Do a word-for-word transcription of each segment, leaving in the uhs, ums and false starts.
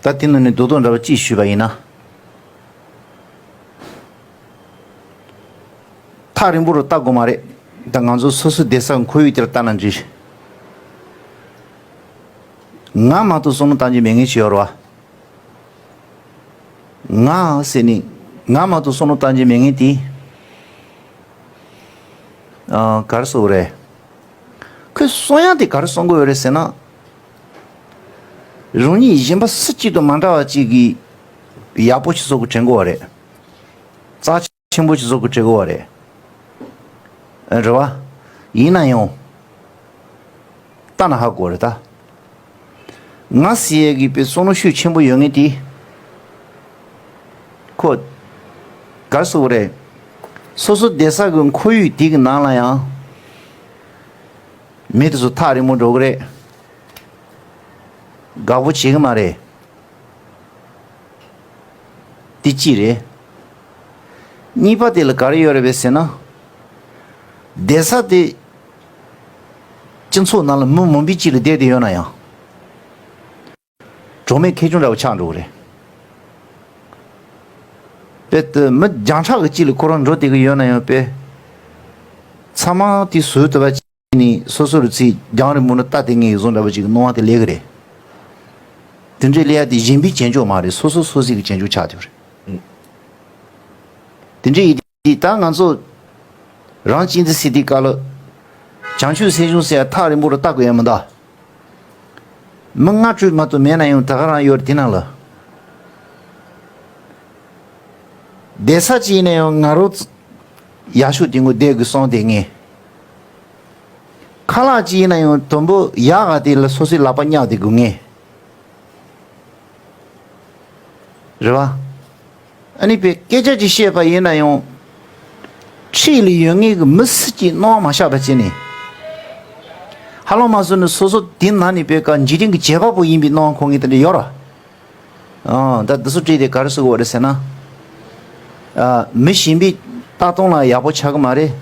ད་དེ་ནང་ནས་རྡོག་རྡོག་འདྲ་བ་གཅིག་ཞུས་པ་ཡིན་ན། ཐག་རིང་པོ་རུ་ལྟ་དགོས་མ་རེད། ད་ང་ཚོ་སོ་སོའི་བསྡད་ས་ཁོར་ཡུག་དེར་ལྟ་ན་འགྲིག་ང་མ་གཏོགས་བསམ་བློ་བཏང་རྒྱུ་མེད་མཁན་ཞིག་ཡོད་རེད་བ། ང་ཟེར་ནས་ང་མ་གཏོགས་བསམ་བློ་བཏང་རྒྱུ་མེད་མཁན་དེ། ཨ། ག་རེ་ཟེར་དགོས་རེད། ཁོས་གསུང་ཡག་དེ་ག་རེ་གསུང་གི་ཡོད་རེད་ཟེར་ན། རང་ཉིད་གཞན་པ་སུ་གཅིག་དང་མ་འདྲ་བ་གཅིག་གིས་ཡག་པོ་ཞིག་བཟོ་དགོས་དྲན་གི་ཡོད་རེད། རྩ་ཆེན་པོ་ཞིག་བཟོ་དགོས་དྲན་གི་ཡོད་རེད། རེད་བ། ཡིན་ན་ཡང་ལྟ་ན་ཧ་གོ་རེད་ད། ང་ཟེར་ཡས་ཀྱི་དཔེ་བསམ་བློ་ཤུགས་ཆེན་པོ་ཡོད་མཁན་དེ། ཁོ། ག་རེ་ཟེར་དགོས་རེད། སོ་སོ་བསྡད་ས་གི་ཁོར་ཡུག་དེ་གི་ནང་ལ་ཡང་། མི་དེ་ཚོ་ཐག་རིང་མོ་འགྲོ་གི་རེད། དགའ་པོ་བྱེད་གི་མ་རེད། དེ་གཅིག་རེད། གཉིས་པ་དེ་ལ་ག་རེ་ཡོད་རེད་པས་ཟེར་ན། བསྡད་ས་དེ། སྤྱི་ཚོགས་ནང་ལ་མི་མང་པོའི་དཀྱིལ་ལ་བསྡད་དེ་ཡོད་ན་ཡང་། གྲོགས་མེད་མཁས་ཆུང་འདྲ་བོ་ཆགས་འགྲོ་གི་རེད། དཔེ་དེ་མི་བརྒྱ་ཕྲག་གི་དཀྱིལ་ལ་ཁོ་རང་འགྲོ་བསྡད་གི་ཡོད་ན་ཡང་དཔེ། ཚང་མ་དེ་བཟོས་ཐུབ་པ་ནི་སོ་སོ་རུ་ཚིག་རྒྱང་རིང་པོ་ནས་ལྟ་དེ་ངས་བཟོ་འདྲ་པོ་ཅིག་གི་སྣང་བ་དེ་སླེབས་ཀྱི་རེད། དེ་འདྲའི་སླེབས་ཡ་དེ་གཞན་པའི་བྱེད་ཕྱོགས་མ་རེད། སོ་སོ་སོ་སོའི་གི་བྱེད་ཕྱོགས་ཆགས་ཐུབ་རེད། དེ་འདྲའི་ཡིན་དུས་ད་ང་ཚོ་རང་གཅེས་འཛིན་ཟེར་དུས་སྐབས་ལ་བྱང་ཆུབ་སེམས་བྱུང་ཟེར་ཡ་ཐག་རིང་པོ་རུ་ལྟ་དགོས་ཡ་མི་འདུག་མི་ལྔ་དྲུག་མ་གཏོགས་མེད་ན་ཡང་ད་ག་རང་ཡོད་རེད། དེ་ནང་ལ་བསྡད་ས་ཅིག་ཡིན་ན་ཡང་ང་རང་ཡག་ཤོས་དེ་ངོ་བསྡད་དགོས་བསམ་བསྡད་ངེས། ཁ་ལག་ཅིག་ཡིན་ན་ཡང་དུམ་བུ་ཡག་ག་དེ་ལ་སོ་སོའི་ལག་པ་བརྙག་བསྡད་དགོས་ངེས། རེད་བ། ཨ་ནི་པའི་སྐད་ཆ་ཅིག་བཤད་པ་ཡིན་ན་ཡང་། འཁྲིས་ལ་ཡོད་ངེས་ཀྱི་མི་སུ་གཅིག་སྣང་བ་མ་ཤར་བ་བྱས་ནས། ཧ་ལམ་མ་བཟོས་ནས་སོ་སོ་དེ་ནང་ནས་པའི་ཀ་འཇིག་རྟེན་གྱི་བྱེད་པ་པོ་ཡིན་པའི་སྣང་བ་འཁོར་ངེས་དེ་འདྲ་ཡོད་ར། ཨང་། ད་འདི་ཚོ་བྲིས་ཏེ་ག་རེ་ཟེར་དགོས་རེད་ཟེར་ན། ཨ། མི་གཞན་པའི་ལྟ་སྟངས་ལ་ཡག་པོ་ཆགས་ཀྱི་མ་རེད།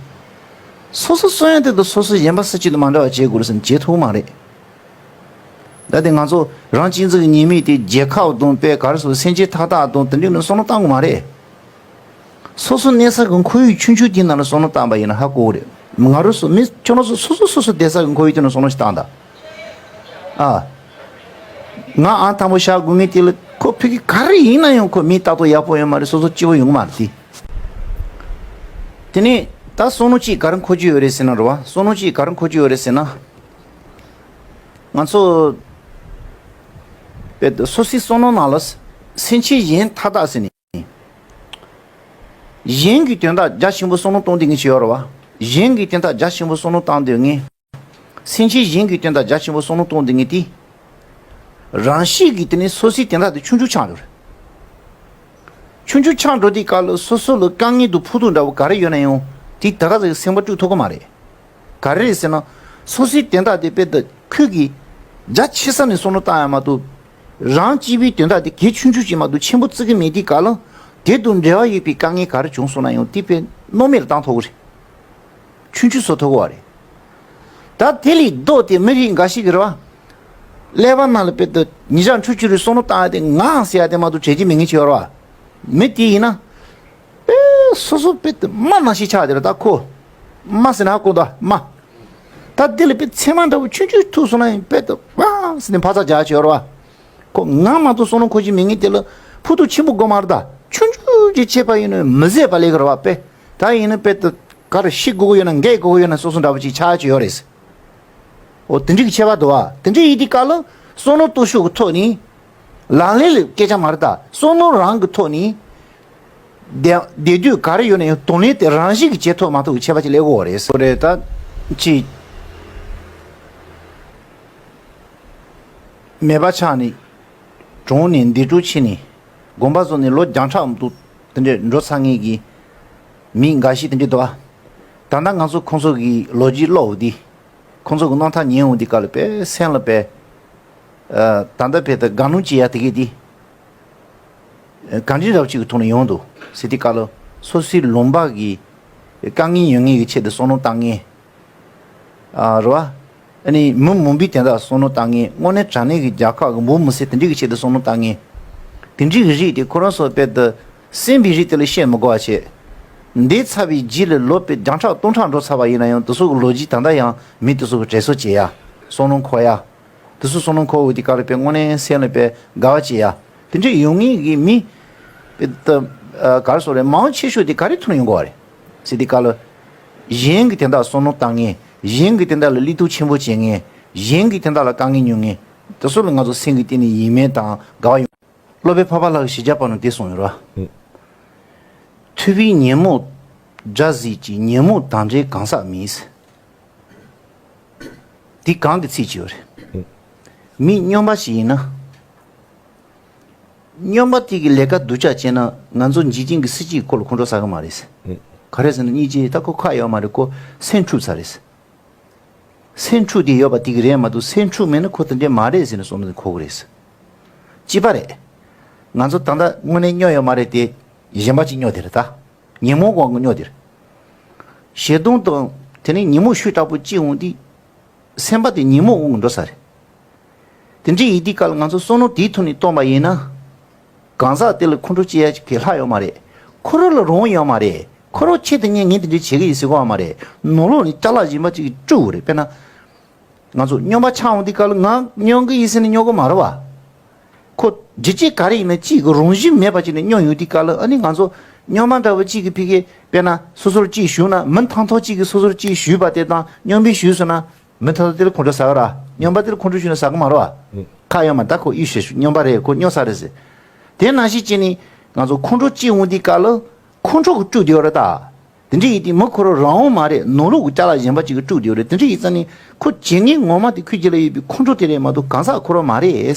སོ་སོ་གསོན་ཡང་དེ་དང་སོ་སོ་གཞན་པ་སུ་གཅིག་དང་མ་འདྲ་བ་བྱེད་དགོས་རེད་ཟེར་ན་བྱེད་ཐུབ་ཀྱི་མ་རེད། ད་དེ་ང་ཚོ་རང་གཅེས་འཛིན་གྱི་ཉེས་དམིགས་དེ་རྒྱལ་ཁབ་དང་དཔེ་ག་རེ་ཟེར་སེམས་ཅན་མཐའ་དག་དང་དེ་འདྲའི་ནང་བསམ་བློ་བཏང་དགོས་མ་རེད། སོ་སོ་གནས་ས་གི་ཁོར་ཡུག་ཆུང་ཆུང་དེའི་ནང་ལ་བསམ་བློ་བཏང་པ་ཡིན་ན་ཧ་གོ་གི་རེད། ང་རང་ཚོ་མི་ཁྱོད་རང་ཚོ་སོ་སོ་སོ་སོ་བསྡད་ས་གི་ཁོར་ཡུག་དེ་ནང་བསམ་བློ་ཞིག་བཏང་དང་། ཨ། ང་ཨང་དང་པོ་བཞག་དགོས་ངེས་དེ་ལ་ཁོ་ཕ་གི་ག་རེ་ཡིན་ན་ཡང་ཁོ་མི་ལྟ་རྟོག་ཡག་པོ་ཡོད་མ་རེད། སོ་སོ་སྐྱིད་པོ་ཡོང་གི་མ་རེད་དེ། དེ་ནས་ད་བསམ་བློ་གཅིག་ག་རེ་འཁོར་གྱི་ཡོད་རེད་ཟེར་ན་རེད་བ། བསམ་བློ་གཅིག་ག་རེ་འཁོར་གྱི་ཡོད་རེད་ཟེར་ན། ང་ཚོ་དཔེ་སོ་སོའི་བསམ་བློ་ནང་ལ་སེམས་ཅན་གཞན་མཐའ་དག་ཟེར་ནས། གཞན་གྱི་དོན་དག་རྒྱ་ཆེན་པོ་བསམ་བློ་གཏོང་བསྡད་མཁན་ཞིག་ཡོད་རེད་བ། གཞན་གྱི་དོན་དག་རྒྱ་ཆེན་པོ་བསམ་བློ་བཏང་སྡོད་མཁན། སེམས་ཅན་གཞན་གྱི་དོན་དག་རྒྱ་ཆེན་པོ་བསམ་བློ་གཏོང་བསྡད་མཁན་དེ། རང་གཤིས་ཀྱིས་དེ་ནས་སོ་སོའི་དོན་དག་དེ་ཆུང་ཆུང་ཆགས་འགྲོ་རེད། ཆུང་ཆུང་ཆགས་འགྲོ་དུས་སྐབས་ལ་སོ་སོ་ལ་དཀའ་ངལ་དང་ཕོག་ཐུག་འདྲ་བོ་ག་རེ་ཡོད་ན་ཡང་དེ་ད་ག་ཟེ་སེམས་པ་དཀྲུག་ཐུབ་ཀྱི་མ་རེད། ག་རེ་རེད་ཟེར་ན། སོ་སོའི་དོན་དག་དེ་དཔེ་དེ་ཁོས་ཀྱིས་རྒྱ་ཆེ་ས་ནས་བསམ་བློ་བཏང་ཡ་མ་གཏོགས། རང་གཅེས་པའི་དོན་དག་དེ་གལ་ཆུང་ཆུང་ཅིག་མ་གཏོགས་ཆེན་པོ་བརྩི་གི་མེད་དུས་སྐབས་ལ། དེ་དང་འབྲེལ་བ་ཡོད་པའི་དཀའ་ངལ་ག་རེ་བྱུང་སོང་ན་ཡང་དེ་དཔེ་སྣང་མེད་ལ་བཏང་ཐུབ་ཀྱི་རེད། ཆུང་ཆུང་བཟོ་ཐུབ་ཀྱི་རེད། ད་དེ་ལས་ལྡོག་སྟེ་མི་རིགས་འགའ་ཞིག་གི་རེད་བ། ཀླད་པ་ནང་ལ་དཔེ་དེ་ཉིན་ཞག་ཕྲུགས་ཅིག་རེ་བསམ་བློ་བཏང་ཡ་དེ་ངའང་ཟེར་ཡ་དེ་མ་གཏོགས་བྱེད་ཀྱི་མེད་མཁན་ཅིག་ཡོད་རེད་བ། མི་དེ་ཡིན་ན། དཔེ་སོ་སོ་དཔེ་དེ་རྨ་ནང་བཞིན་ཆགས་དེ་རེད་ད་ཁོ། རྨ་ཟེར་ན་ཁོ་ད་རྨ། ད་དེ་ལ་དཔེ་མཚན་མ་འདྲ་བོ་ཆུང་ཆུང་ཐུག་སོང་ན་ཡང་དཔེ་དེ་ཝང་ཟེར་ནས་འཕར་རྩ་རྒྱག་ཡ་ཅིག་ཡོད་རེད་བ། ཁོ་ང་མ་གཏོགས་བསམ་བློ་འཁོར་གྱི་མེད་མཁན་དེ་ལ་ཕོག་ཐུག་ཆེན་པོ་དགོས་མ་རེད་ད། ཆུང་ཆུང་ཅིག་བྱས་པ་ཡིན་ན་མི་བཟད་པ་སླེབས་ཀྱི་རེད་བ་དཔེ། ད་ཡིན་ན་དཔེ་དེ་ག་རེ་ཤི་དགོས་ཀྱི་ཡོད་ན་འགས་དགོས་ཀྱི་ཡོད་ན་སོ་སོ་འདྲ་བོ་ཅིག་ཆགས་ཡ་ཅིག་ཡོད་རེད། འོ་དེ་འདྲ་གི་ཁྱད་པར་འདུག་བ། དེ་འདྲ་ཡིན་དུས་སྐབས་ལ་བསམ་བློ་གཏོང་ཕྱོགས་ཀྱི་ཐོག་ནས། ལག་ལེན་ལ་སྐད་ཆ་མ་རེད་ད། བསམ་བློ་རང་གི་ཐོག་ནས། བསྡད་བསྡད་དུས་ག་རེ་ཡོད་ན་ཡང་དོན་ལེན་དེ་རང་བཞིན་གྱིས་བྱེད་ཐུབ་མ་ཐུབ་ཀྱི་ཁྱད་པར་ཅིག་སླེབས་ཀྱི་ཡོད་རེད། འོ་རེད་ད། ཅིག་མེད་པ་ཆགས་ནས། གྲོངས་ནས་འདས་གྲོངས་ཕྱིན་ནས། དགོངས་པ་རྫོགས་ནས་ལོ་བརྒྱ་ཕྲག་འདུག་དེ་འདྲས་འགྲོ་ཚར་མཁན་གྱི་མི་འགའ་ཞིག་དེ་འདྲས་འདུག་ཨ། ད་ལྟ་ང་ཚོ་ཁོང་ཚོ་གི་ལོ་རྒྱུས་ཀློག་འོ་དེ། ཁོང་ཚོ་གི་རྣམ་ཐར་ཉན་འོ་དེ་སྐབས་ལ་དཔེ་སེམས་ལ་དཔེ། ཨ། ད་ལྟ་དཔེ་ད་དགའ་སྣང་སྐྱེ་ཡ་དེ་གས་དེ། ཨ། གང་འདྲའི་རབ་ཅིག་གི་ཐོག་ནས་ཡོང་འདུག་ཟེར་དུས་སྐབས་ལ་སོ་སོའི་ལུང་པ་གི་དཀའ་ངལ་ཡོད་མཁན་གྱི་ཆེད་དུ་བསམ་བློ་བཏང་མཁན། ཨ། རེད་བ། ཨ་ནི་མི་མང་པོའི་དོན་དག་བསམ་བློ་བཏང་མཁན། དངོས་གནས་དྲང་གནས་ཀྱི་རྒྱལ་ཁབ་ཀྱི་འབངས་མི་སེར་དེ་འདྲའི་གི་ཆེད་དུ་བསམ་བློ་བཏང་མཁན། དེ་འདྲའི་གི་རིགས་དེ་ཁོ་རང་ཚོ་དཔེ་དུ་སེམས་པའི་རིགས་དེ་ལ་བཤད་མི་དགོས་པ་བྱས། འདས་ཚར་བའི་རྗེས་ལ་ལོ་དཔེ་བརྒྱ་ཕྲག་སྟོང་ཕྲག་འགྲོ་ཚར་བ་ཡིན་ན་ཡང་དེ་ཚོ་གི་ལོ་རྒྱུས་ད་ལྟ་ཡང་མི་དེ་ཚོ་གི་དྲན་གསོ་བྱེད་ཡ། བསམ་བློ་འཁོར་ཡ། དེ་ཚོ་བསམ་བློ་འཁོར་འོ་དེ་ག་རེ་དཔེ་དངོས་གནས་སེམས་ལ་དཔེ་དགའ་བ་བྱེད་ཡ། དེ་འདྲ་ཡོང་ངེས་ཀྱི་མི། དཔེ་ད་ག་རེ་ཟེར་རེད། མང་ཆེ་ཤོས་དེ་ག་རེ་ཐུག་ནས་ཡོང་གི་ཡོད་རེད། ཟེར་དེ་ག་ལ། གཞན་གྱི་དོན་དག་བསམ་བློ་བཏང་མཁན། གཞན་གྱི་དོན་དག་ལ་བློས་གཏོང་ཆེན་པོ་བྱེད་མཁན། གཞན་གྱི་དོན་དག་ལ་དཀའ་ངལ་མྱོང་མཁན། དེ་ཚོ་ལ་ང་ཚོ་སེམས་ཀྱི་གཏིང་ནས་ཡིད་སྨོན་དང་དགའ་བ་ཡོང་། སློབ་དཔོན་འཕགས་པ་ལྷ་གིས་ཞི་བྱེད་པ་ནང་དེ་གསུངས་ཡོད་རེད་བ། ཐུབ་པའི་ཉོན་མོངས་དགྲ་གཟིགས་ཀྱི། ཉོན་མོངས་དམ་དྲགས་གང་ཟག་མིན། འདི་གང་གི་ཚིག་ཅིག་ཡོད་རེད། མི་སྨྱོན་པ་ཞིག་ཡིན་ན། སྨྱོན་པ་དེ་གི་ལས་ཀ་སྡུག་ཅག་བྱས་ན་ང་ཚོ་འཇིག་རྟེན་གྱི་སྲིད་སྤྱིའི་ཁོ་ལ་ཁོང་ཁྲོ་ཟ་གི་མ་རེད། ག་རེ་ཟེར་ན་སྙིང་རྗེ་ད་ཁོ་ཁག་ཡོད་མ་རེད། ཁོ་སེམས་འཁྲུག་ཚར་རེད། སེམས་འཁྲུག་དེ་ཡོད་པ་དེ་གི་རེད་མ་གཏོགས་སེམས་འཁྲུག་མེད་ན་ཁོ་དེ་འདྲས་མ་རེད་ཟེར་ནས་བསམ་བློ་འཁོར་གི་རེད། གཅིག་པ་རེད། ང་ཚོ་ད་ལྟ་དངོས་གནས་སྨྱོ་ཡོད་མ་རེད་དེ། གཞན་པ་ཅིག་སྨྱོ་དེ་རེད་ད། ཉོན་མོངས་དབང་གིས་སྨྱོ་དེ་རེད། ཞེ་སྡང་དང་དེ་ནས་ཉོན་མོངས་ཤུགས་དྲག་པོ་སྐྱེ་འོང་དུས། སེམས་པ་དེ་ཉོན་མོངས་དབང་གིས་འགྲོ་ས་རེད། དེ་འདྲ་ཡིན་དུས་སྐབས་ལ་ང་ཚོ་བསམ་བློ་དེའི་ཐོག་ནས་གཏོང་པ་ཡིན་ན། གང་ཟག་དེ་ལ་ཁོང་ཁྲོ་སྐྱེ་ཡ་ཅིག་གི་ལྷག་ཡོད་མ་རེད། ཁོ་རང་ལ་རང་དབང་ཡོད་མ་རེད། ཁོ་རང་ཆེད་དུ་ངས་ངས་དེ་འདྲ་བྱེད་ཀྱི་ཡིན་ཟེར་གོ་བ་མ་རེད། ནང་ལོགས་ནས་ཅ་ལག་གཞན་པ་ཅིག་དཀྲུགས་རེད། དཔེར་ན། ང་ཚོ་སྨྱོན་པ་ཆགས་འོང་དུས་སྐབས་ལ་ང་སྨྱོན་གི་ཡིན་ཟེར་ནས་སྨྱོ་གི་མ་རེད་བ། ཁོ་ཇི་ཅི་ག་རེ་ཡིན་ན་གཅིག་གི་རང་བཞིན་མེད་པ་ཅིག་ནས་སྨྱོ་ཡོང་དུས་སྐབས་ལ་ཨ་ནི་ང་ཚོ་སྨྱོན་པ་འདྲ་བོ་གཅིག་གི་ཕི་གེ་དཔེར་ན་སོ་སོར་གཅིག་ཞུགས་ན་མི་ཐང་ཐོག་གཅིག་གི་སོ་སོར་གཅིག་ཞུགས་པ་དེ་དང་སྨྱོན་པའི་ཞུགས་སོང་ན་མི་ཐང་ཐོག་དེ་ལ་ཁོང་ཁྲོ་ཟ་གི་ར། སྨྱོན་པ་དེ་ལ་ཁོང་ཁྲོ་ཞུགས་ན་ཟ་གི་མ་རེད་བ། ཁ་ཡོད་མ་ད་ཁོ་ཡིད་ཤེས་ཞུ་སྨྱོན་པ་རེད། ཁོ་སྨྱོ་ས་རེད་ཟེར། དེ་ནང་བཞིན་བྱས་ནས་ང་ཚོ་ཁོང་ཁྲོ་གཅིག་འོང་དུས་སྐབས་ལ་ཁོང་ཁྲོ་གི་དཀྲུག་དེ་ཡོད་རེད་ད། དེ་འདྲ་ཡིན་དུས་མི་ཁོ་རང་རང་དབང་མ་རེད། ནང་ལོགས་ཀྱི་ཅ་ལག་གཞན་པ་ཅིག་གིས་དཀྲུགས་བསྡད་ཡོད་རེད། དེ་འདྲ་ཡིན་ཙང་ནི་ཁོ་བྱེད་ངན་ངོ་མ་དེ་ཁོའི་རྒྱུད་ལ་ཡོད་པའི་ཁོང་ཁྲོ་དེ་རེད་མ་གཏོགས་གང་ཟག་ཁོ་རང་མ་རེད།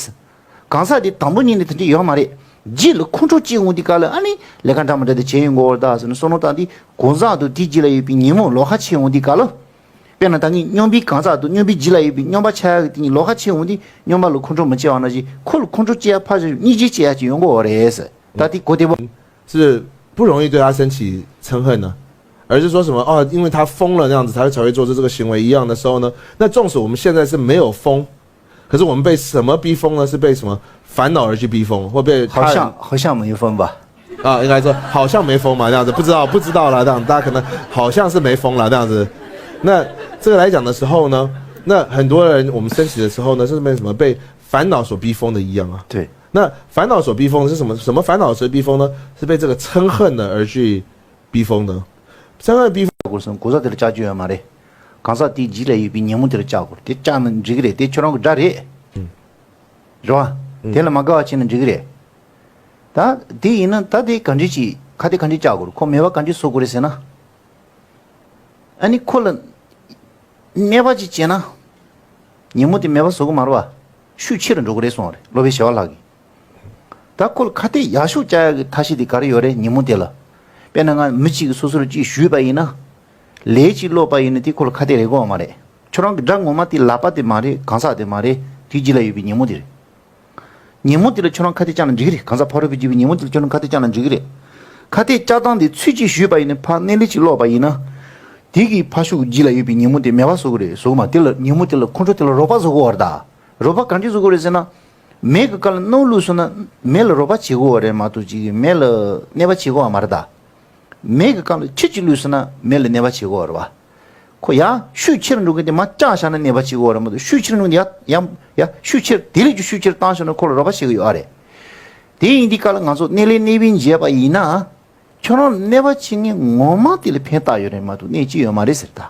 གང་ཟག་དེ་དང་པོ་ཉིད་ནས་དེ་འདྲ་ཡོད་མ་རེད། རྗེས་ལ་ཁོང་ཁྲོ་སྐྱེ་འོང་དུས་སྐབས་ལ་ཨ་ནི་ལས་ཀ་འདྲ་མི་འདྲ་དེ་བྱེད་ཡོང་གི་ཡོད་རེད་ད་ཟེར་ནས་བསམ་བློ་བཏང་དུས་གང་ཟག་དང་དེའི་རྗེས་ལ་ཡོད་པའི་ཉོན་མོངས་ལོགས་ཀ་ཕྱེ་འོང་དུས་སྐབས་ལ། དཔེར་ན་ད་ངས་སྨྱོན་པའི་གང་ཟག་དང་སྨྱོན་པའི་རྗེས་ལ་ཡོད་པའི་སྨྱོན་པ་ཆགས་ཡག་གི་དེ་ཉིད་ལོགས་ཀ་ཕྱེ་འོང་དུས་སྨྱོན་པ་ལ་ཁོང་ཁྲོ་མི་སྐྱེ་བ་ནང་བཞིན་ཁོ་ལ་ཁོང་ཁྲོ་སྐྱེ་ཡག་ཕར་ཞོག་སྙིང་རྗེ་སྐྱེ་ཡག་ཅིག་ཡོང་གི་ཡོད་རེད་ཟེར། ད་དེ་གོ་བདེ་པོ། 是不容易对他升起憎恨呢，而是说什么啊？因为他疯了那样子，他才会做出这个行为一样的时候呢？那纵使我们现在是没有疯，可是我们被什么逼疯呢？是被什么烦恼而去逼疯，或被他人好像好像没有疯吧？啊，应该说好像没疯嘛，这样子不知道不知道啦，这样大家可能好像是没疯了这样子。那这个来讲的时候呢，那很多人我们升起的时候呢，是被什么被烦恼所逼疯的一样啊？对。那烦恼所逼疯的是什么？什么烦恼所逼疯呢？是被这个憎恨的而去逼疯的。憎恨逼疯。 སྐོར་སོང་གོ་ས་དེར་བཅག་རྒྱུ་ཡོད་མ་རེད། གང་ཟག་དེའི་རྗེས་ལ་ཡོད་པའི་ཉོན་མོངས་དེར་བཅག་དགོས་རེད། དེ་བཅག་ན་འགྲིག་གི་རེད། དེ་ཁྱོད་རང་གི་དགྲ་རེད། རེད་བ། དེ་ལ་མ་དགའ་བ་བྱས་ན་འགྲིག་གི་རེད། ད་དེ་ཡིན་ན་ད་དེ་ག་འདྲས་ཀྱིས་ཁ་དེ་ག་འདྲས་བཅག་དགོས་རེད། ཁོ་མེད་པ་ག་འདྲས་བཟོ་དགོས་རེད་ཟེར་ན། ཨ་ནི་ཁོ་ལ་གནོད་པ་ཅིག་བྱས་ན། ཉོན་མོངས་དེ་མེད་པ་བཟོ་གི་མ་རེད་བ། ཤུགས་ཆེ་རུ་འགྲོ་གི་རེད་གསུངས་པ་རེད་སློབ་དཔོན་ཞི་བ་ལྷ་གིས། ད་ཁོ་ལ་ཁ་གཏད་ཡག་ཤོས་བཅག་ཡག་གི་ཐབས་ཤེས་དེ་ག་རེ་ཡོད་རེད། ཉོན་མོངས་དེ་ལ། དཔེར་ན་ང་མི་གཅིག་གིས་སོ་སོར་གཅིག་ཞུས་པ་ཡིན་ན། ལས་གཅིག་ཀློག་པ་ཡིན་ན་དེ་ཁོ་ལ་ཁ་གཏད་རེད་གོ་བ་མ་རེད། ཁྱོད་རང་གི་དགྲ་ངོ་མ་དེ་ལག་པ་དེ་མ་རེད། གང་ཟག་དེ་མ་རེད། དེའི་རྗེས་ལ་ཡོད་པའི་ཉོན་མོངས་དེ་རེད། ཉོན་མོངས་དེ་ལ་ཁྱོད་རང་ཁ་གཏད་བཅག་ན་འགྲིག་གི་རེད། གང་ཟག་ཕ་རོལ་པོས་བགྱིས་པའི་ཉོན་མོངས་དེ་ལ་ཁྱོད་རང་ཁ་གཏད་བཅག་ན་འགྲིག་གི་རེད། ཁ་གཏད་བཅག་སྟངས་དེ་ཚུལ་གཅིག་ཞུས་པ་ཡིན་ན་ཕར་སྣེ་ལེན་གཅིག་ཀློག་པ་ཡིན་ན། དེ་གིས་ཕར་ཕྱོགས་ཀྱི་རྗེས་ལ་ཡོད་པའི་ཉོན་མོངས་དེ་མེད་པ་བཟོ་གི་རེད་བཟོ་གི་མ་རེད། དེ་ལ་ཉོན་མོངས་དེ་ལ་ཁོང་ཁྲོ་དེ་ལ་རོགས་པ་བཟོ་གི་ཡོད་རེད་ད། རོགས་པ་ག་འདྲས་བཟོ་གི་རེད་ཟེར་ན། མེ་གི་སྒང་ལ་སྣུམ་བླུགས་སོང་ན་མེ་ལ་རོགས་པ་བྱེད་ཀྱི་ཡོད་རེད་མ་གཏོགས་ཅིག་མེ་ལ་གནོད་པ་བྱེད་ཀྱི་ཡོད་མ་རེད་ད། མེ་གི་སྒང་ལ་ཆུ་གཅིག་བླུགས་སོང་ན་མེ་ལ་གནོད་པ་བྱེད་ཀྱི་ཡོད་རེད་བ། ཁོ་ཡང་ཤུགས་ཆེར་འགྲོ་མཁན་དེ་མར་བཅག་བཞག་ན་གནོད་པ་བྱེད་ཀྱི་ཡོད་རེད་མ་གཏོགས་ཤུགས་ཆེར་འགྲོ་མཁན་དེ་ཡང་ཡང་ཡང་ཤུགས་ཆེར་དེ་ལས་ཀྱང་ཤུགས་ཆེར་བཏང་བཞག་ན་ཁོ་ལ་རོགས་པ་བྱེད་ཀྱི་ཡོད་ཨ་རེད། དེ་ཡིན་དུས་སྐབས་ལ་ང་ཚོ་སྣེ་ལེན་གནོད་པའི་འཇལ་བ་ཡིན་ན། ཁྱོད་རང་གནོད་པ་བྱེད་མཁན་ངོ་མ་དེ་ལ་ཕན་བཏགས་ཡོད་རེད་མ་གཏོགས་གནོད་ཀྱི་ཡོད་མ་རེད་ཟེར་ད།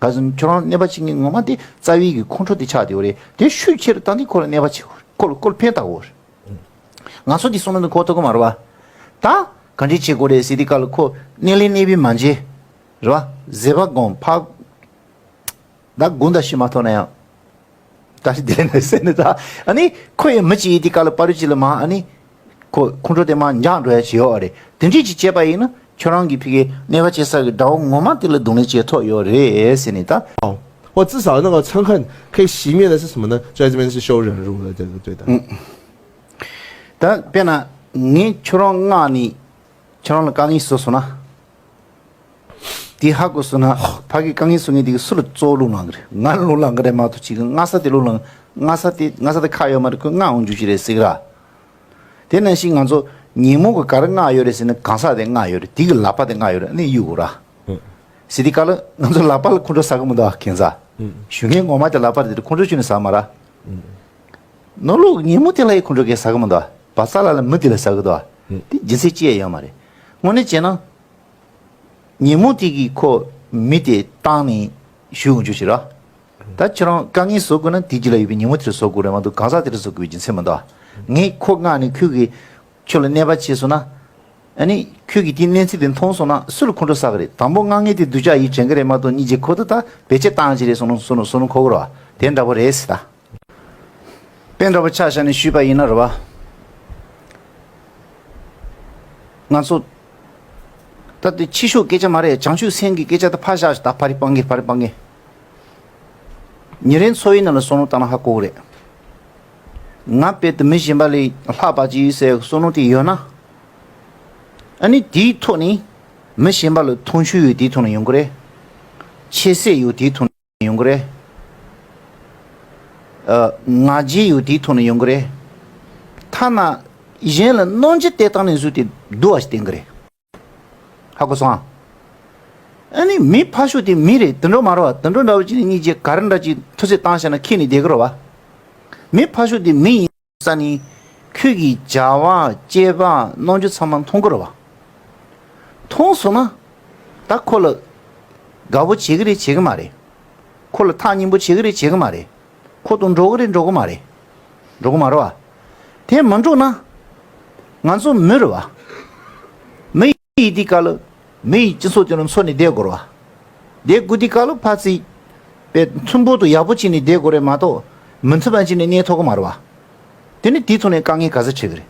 ག་ཟེར་ན་ཁྱོད་རང་གནོད་པ་བྱེད་མཁན་ངོ་མ་དེ་རྩ་བའི་གི་ཁོང་ཁྲོ་དེ་ཆགས་བསྡད་ཡོད་རེད། དེ་ཤུགས་ཆེར་བཏང་དུས་ཁོ་ལ་གནོད་པ་བྱེད་ཀྱི་ཡོད་རེད། ཁོ་ལ་ཁོ་ལ་ཕན་བཏགས་ཀྱི་ཡོད་རེད། ང་ཚོ་འདི་གསུང་ན་འདི་གོ་ཐུབ་ཀྱི་མ་རེད་བ། ད་ག་འདྲས་བྱེད་དགོས་རེད་ཟེར་དུས་སྐབས་ལ་ཁོ་སྣེ་ལེན་གནོད་པའི་མ་མཇལ། རེད་བ། བཟོད་པ་སྒོམ་ཕར། ད་དགུང་དང་ཤུ་མ་ཐོག་ན་ཡང་། ད་ཤི་དེ་ནས་ཟེར་ནས་ད། ཨ་ནི་ཁོ་ཡི་མི་གཅིག་ཡིན་དུས་སྐབས་ལ་པ་རུ་གཅིག་ལ་མ་ཨ་ནི། ཁོ་ཁོང་ཁྲོ་དེ་མ་འཇགས་འགྲོ་ཡ་བྱེད་ཡོད་རེད། དེ་འདྲས་ཅིག་བྱས་པ་ཡིན་ན་ཁྱོད་རང་གི་ཕི་གའི་གནོད་པ་བྱེད་ས་གི་དགྲ་བོ་ངོ་མ་དེ་ལ་གདོང་ལེན་བྱེད་ཐུབ་ཡོད་རེད་ཟེར་ནས་ད། 哦，或至少那个憎恨可以熄灭的是什么呢？就在这边是修忍辱的这个对待。嗯，ད་དཔེར་ན་ངས་ཁྱོད་རང་མངགས་ནས་ཁྱོད་རང་ལ་དཀའ་ངལ་བཟོས་སོང་ན། དེ་ཧ་གོ་སོང་ན་ཕ་གི་དཀའ་ངལ་བཟོ་མཁན་དེ་གི་སུ་ལ་གཙོ་བླུག་ལངས་གི་རེད། ང་ལ་བླུག་ལངས་གི་རེད་མ་གཏོགས་ཅིག་གི་སྔ་ས་དེ་བླུག་ལངས། སྔ་ས་དེ་སྔ་ས་དེ་ཁ་ཡོད་མ་རེད། ཁོས་ང་འོང་རྒྱུ་ཞིག་རེད་ཟེར་གི་ར། དེ་ནང་བཞིན་ང་ཚོ་ཉིན་མོ་གི་ག་རེ་མངགས་ཡོད་རེད་ཟེར་ན། གང་ཟག་དེ་མངགས་ཡོད་རེད། དེ་གི་ལག་པ་དེ་མངགས་ཡོད་རེད། ཨ་ནི་གཡུག་དགོས་ར། ཟེར་དུས་སྐབས་ལ་ང་ཚོ་ལག་པ་ལ་ཁོང་ཁྲོ་ཟ་གི་མི་འདུག་ག་གན་ས། ཞུ་མཁན་ངོ་མ་དེ་ལག་པ་དེ་ཁོང་ཁྲོ་ཁྱོན་ནས་ཟ་མ་ར། ནོར་ལུག་ཉིན་མོ་དེ་ལ་ཡི་ཁོང་ཁྲོ་གས་ཟ་གི་མི་འདུག་ག་བ་ས་ལ་ལ་མི་དེ་ལ་ཟ་གི་འདུག་ག་དེ་རྒྱུ་མཚན་ཅི་ཡང་ཡོད་མ་རེད། དངོས་གནས་བྱས་ན། ཉིན་མོ་དེ་གི་ཁོ་མི་དེ་བཏང་ནས་ཞུ་འོང་རྒྱུ་ཞིག་ར། ད་ཁྱེད་རང་དཀའ་ངལ་བཟོ་དགོས་ན་དེ་རྗེས་ལ་ཡོད་པའི་ཉིན་མོ་དེར་བཟོ་དགོས་རེད་མ་གཏོགས་གང་ཟག་དེར་བཟོ་དགོས་པའི་རྒྱུ་མཚན་མི་འདུག་ག་ངས་ཁོ་མངགས་ནས་ཁྱོད་ཀྱིས་ཁྱོད་ལ་གནོད་པ་བྱས་སོང་ན། ཨ་ནི་ཁྱོད་ཀྱིས་དེའི་གནས་ཚུལ་དེ་མཐོང་སོང་ན་སུ་ལ་ཁོང་ཁྲོ་ཟ་གི་རེད། དང་པོ་མངགས་མཁན་དེ་སྡུག་ཅག་ཡིན་དྲན་གི་རེད་མ་གཏོགས་གཉིས་རྗེས་ཁོ་ད་ད་བེད་སྤྱོད་བཏང་གི་རེད་བསམ་བློ་བསམ་བློ་བསམ་བློ་འཁོར་གི་རེད་བ། དེ་འདྲ་པོ་རེད་ཟེར་ད། དཔེ་འདྲ་པོ་ཆ་བཞག་ནས་ཞུས་པ་ཡིན་ན་རེད་བ། ང་ཚོ་ད་དེ་ཕྱི་ཕྱོགས་སྐད་ཆ་མ་རེད། བྱང་ཆུབ་སེམས་ཀྱི་སྐད་ཆ་དེ་ཕར་བཞག་ཞིག་ད་ཕ་རི་སྤང་གི་ཕ་རི་སྤང་གི་ཉིན་རེའི་འཚོ་བའི་ནང་ལ་བསམ་བློ་བཏང་ན་ཧ་གོ་གི་རེད། ང་དཔེ་དེ་མི་གཞན་པ་ལས་ལྷག་པ་ཅིག་ཡོད་ཟེར་བསམ་བློ་དེ་ཡོད་ན། ཨ་ནི་དེའི་ཐོག་ནས་མི་གཞན་པ་ལ་མཐོང་ཆུང་ཡོད་དེའི་ཐོག་ནས་ཡོང་གི་རེད། ཁྱད་གསད་ཡོད་དེའི་ཐོག་ནས་ཡོང་གི་རེད། ཨ། ང་རྒྱལ་ཡོད་དེའི་ཐོག་ནས་ཡོང་གི་རེད། ཐ་ན་གཞན་ལ་གནོད་འཚེ་དེ་བཏང་ནས་བཟོས་ཏེ་སྡུག་པ་ཞིག་བསྟན་གི་རེད། ཧ་གོ་སོང་ཨ། ཨ་ནི་མི་ཕར་ཕྱོགས་དེ་མི་རེད། དུད་འགྲོ་མ་རེད་བ། དུད་འགྲོ་འདྲ་བོ་ཅིག་ནས་གཉིས་ཀྱིས་ག་རེ་འདྲ་ཅིག་མཐུ་རྩལ་བཏང་བཞག་ན་ཁྱེར་ནས་བསྡད་གི་རེད་བ། མི་ཕར་ཕྱོགས་དེ་མི་ཡིན་ས་ནས་ཁྱོད་ཀྱི་བྱ་བ་སྤྱོད་པ་རྣམ་འགྱུར་ཚང་མ་མཐོང་གི་རེད་བ། མཐོང་སོང་ན་ད་ཁོ་ལ་དགའ་པོ་བྱེད་གི་རེད་བྱེད་གི་མ་རེད། ཁོ་ལ་ཐག་ཉེ་པོ་བྱེད་གི་རེད་བྱེད་གི་མ་རེད། ཁོ་དང་འགྲོ་གི་རེད་འགྲོ་གི་མ་རེད། འགྲོ་གི་མ་རེད་བ། དེ་མ་འགྲོ་ན། ང་ཚོ་མི་རེད་བ། མི་ཡི་དེ་ག་ལ། མི་ཡི་སྤྱི་ཚོགས་དེ་ནང་འཚོ་ནས་བསྡད་དགོས་རེད་བ། བསྡད་དགོས་དེ་ག་ལ་ཕར་ཚིག་པའི་མཐུན་པོ་དང་ཡག་པོ་བྱས་ནས་བསྡད་དགོས་རེད་མ་གཏོགས་མི་མཐུན་པ་བྱས་ནས་གནས་ཐུབ་གི་མ་རེད་བ། དེ་ནི་དེའི་ཐོག་ནས་དཀའ་ངལ་ག་ཚོད་འཕྲད་གི་རེད།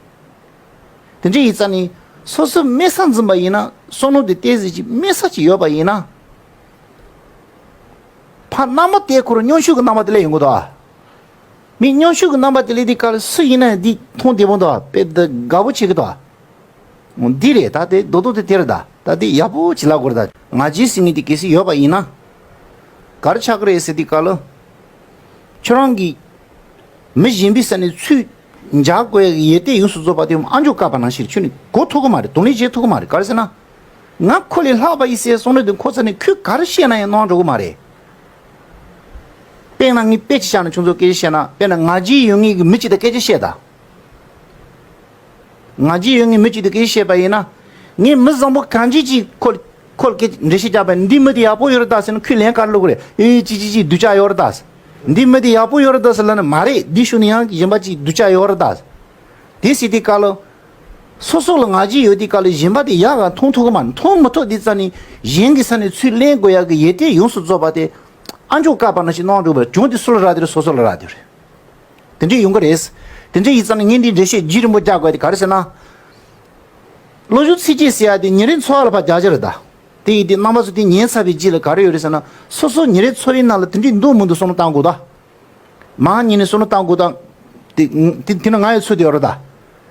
དེ་འདྲ་ཡིན་ཙང་ནི་སོ་སོ་དམན་ས་འཛིན་པ་ཡིན་ན་བསམ་བློ་དེ་ཏོག་ཙམ་ཅིག་དམན་ས་ཅིག་ཡོད་པ་ཡིན་ན། ཕར་རྣམ་པ་དེ་ཁོ་རང་སྙོམས་འཇུག་གི་རྣམ་པ་དེ་ལ་ཡོང་གི་འདུག་ཨ། མི་སྙོམས་འཇུག་གི་རྣམ་པ་དེ་ལ་དེ་ག་ལ་སུ་ཡིན་ན་ཡང་འདི་མཐོང་བདེ་པོ་འདུག་ཨ། དཔེ་འདི་དགའ་པོ་བྱེད་ཀྱི་འདུག་ཨ། འདི་རེད་ད་དེ་རྡོག་རྡོག་དེ་དེ་རེད་ད། ད་དེ་ཡག་པོ་ཅིག་ལབ་དགོས་རེད་ད། ང་རྒྱལ་ཟེར་མཁན་དེ་གལ་སྲིད་ཡོད་པ་ཡིན་ན། ག་རེ་ཆགས་ཀྱི་རེད་ཟེར་དུས་སྐབས་ལ། ཁྱོད་རང་གིས་མི་གཞན་པའི་ས་ནས་ཚུར་འཇགས་དགོས་ཡག་གི་ཡོན་ཏན་ཡོངས་སུ་རྫོགས་པ་དེ་ཨ་མཆོག་བཀའ་པ་ནང་བཞིན་ཁྱོད་ནི་གོ་ཐུབ་ཀྱི་མ་རེད། དོན་ལས་བྱེད་ཐུབ་ཀྱི་མ་རེད། ག་རེ་ཟེར་ན། ང་ཁོ་ལས་ལྷག་པ་ཡིན་ཟེར་བསམ་བློ་དེ་ཁོ་ཚ་ནས་ཁོས་ག་རེ་བཤད་ན་ཡང་གནང་འགྲོ་གི་མ་རེད། དཔེར་ན་ངས་དཔེ་ཅིག་བཞག་ན་ཁྱོད་ཚོ་སྐད་ཆ་བཤད་ན། དཔེར་ན་ང་རྒྱལ་ཡོད་མཁན་གྱི་མི་གཅིག་དང་སྐད་ཆ་བཤད་དང་། ང་རྒྱལ་ཡོད་མཁན་མི་གཅིག་དང་སྐད་ཆ་བཤད་པ་ཡིན་ན། ངས་མི་བཟང་པོ་གང་ཅི་ཅིག་ཁོ་ཁོ་ལ་སྐད་འགྲེལ་བཤད་རྒྱག་པ་ཡིན་ན། འདི་མི་དེ་ཡག་པོ་ཡོད་རེད་ད་ཟེར་ན་ཁོས་ལན་ག་རེ་སློག་གི་རེད། ཨེ་ཅི་ཅི་ཅི་སྡུག་ཅག་ཡོད་རེད་ད། འདི་མི་དེ་ཡག་པོ་ཡོད་རེད་ད་ཟེར་ལབ་ན། མ་རེད། འདི་ཤུལ་ནས་ཡང་གཞན་པ་ཅིག་སྡུག་ཅག་ཡོད་རེད་ད། དེ་ཟེར་དུས་སྐབས་ལ། སོ་སོ་ལ་ང་རྒྱལ་ཡོད་དུས་སྐབས་ལ་གཞན་པ་དེ་ཡག་ག་མཐོང་ཐུབ་ཀྱི་མ་རེད། མཐོང་མི་ཐུབ་དུས་ཙ་ནས་གཞན་གྱི་ས་ནས་ཚུར་ལེན་དགོས་ཡག་གི་ཡོན་ཏན་ཡོངས་སུ་རྫོགས་པ་དེ་ཨ་མཆོག་བཀའ་པ་ནང་བཞིན་གནང་འགྲོ་བར། གྱོང་དེ་སུ་ལ་རག་དེ་རེད། སོ་སོ་ལ་རག་དེ་རེད། དེ་འདྲས་ཡོང་གི་རེད། དེ་འདྲས་ཡིན་ཙང་ནས་ངས་འདི་འགྲེལ་བཤད་རྒྱུན་རིང་པོ་རྒྱག་དགོས་དེ་ག་རེ་ཟེར་ན། བློ་སྦྱོང་ཚིགས་བཅད་ཟེར་ཡག་དེ་ཉིན་རེའི་འཚོ་བ་ལ་ཕར་རྒྱག་རྒྱུ་རེད་ད། དེ་ཡིན་དུས་རྣམ་པ་ཚོ་དེ་ཉན་ཚར་བའི་རྗེས་ལ་ག་རེ་ཡོད་རེད་ཟེར་ན། སོ་སོ་ཉིན་རེའི་འཚོ་བའི་ནང་ལ་དེ་འདྲས་འདུག་མི་འདུག་བསམ་བློ་བཏང་དགོས་ད། མང་ཉིད་ནས་བསམ་བློ་བཏང་དགོས་དང་། དེ་དེ་དེ་ནི་ང་ཡི་ཚོད་དེ་ཡོད་རེད་ད།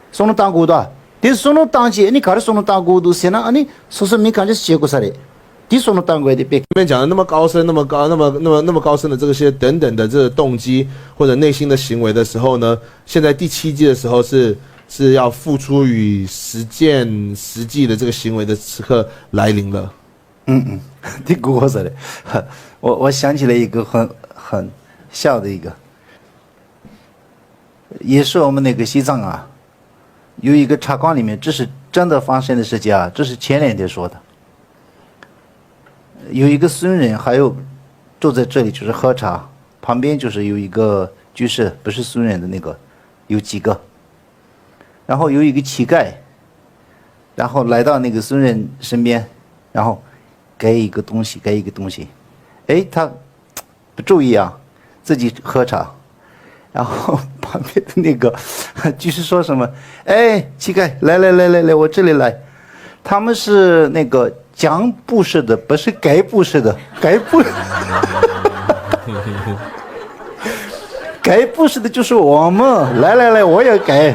བསམ་བློ་བཏང་དགོས་ད། དེ་བསམ་བློ་བཏང་བྱས་ཨ་ནི་ག་རེ་བསམ་བློ་བཏང་དགོས་འདུག་ཟེར་ན། ཨ་ནི་སོ་སོ་མི་གང་ཅི་བྱེད་དགོས་ས་རེད། དེ་བསམ་བློ་བཏང་དགོས་དེ་དཔེ། 前面讲的那么高深、那么高、那么、那么、那么高深的这些等等的这个动机或者内心的行为的时候呢，现在第七季的时候是是要付出与实践实际的这个行为的时刻来临了。嗯嗯，这个我说的，我我想起来一个很很笑的一个，也是我们那个西藏啊，有一个茶馆里面，这是真的发生的事情啊，这是前两天说的。有一个僧人，还有坐在这里就是喝茶，旁边就是有一个居士，不是僧人的那个，有几个，然后有一个乞丐，然后来到那个僧人身边，然后给一个东西，给一个东西，哎，他不注意啊，自己喝茶，然后旁边的那个居士说什么：“哎，乞丐，来来来来来，我这里来。”他们是那个讲布施的，不是给布施的，给布，给布施的就是我们，来来来，我也给。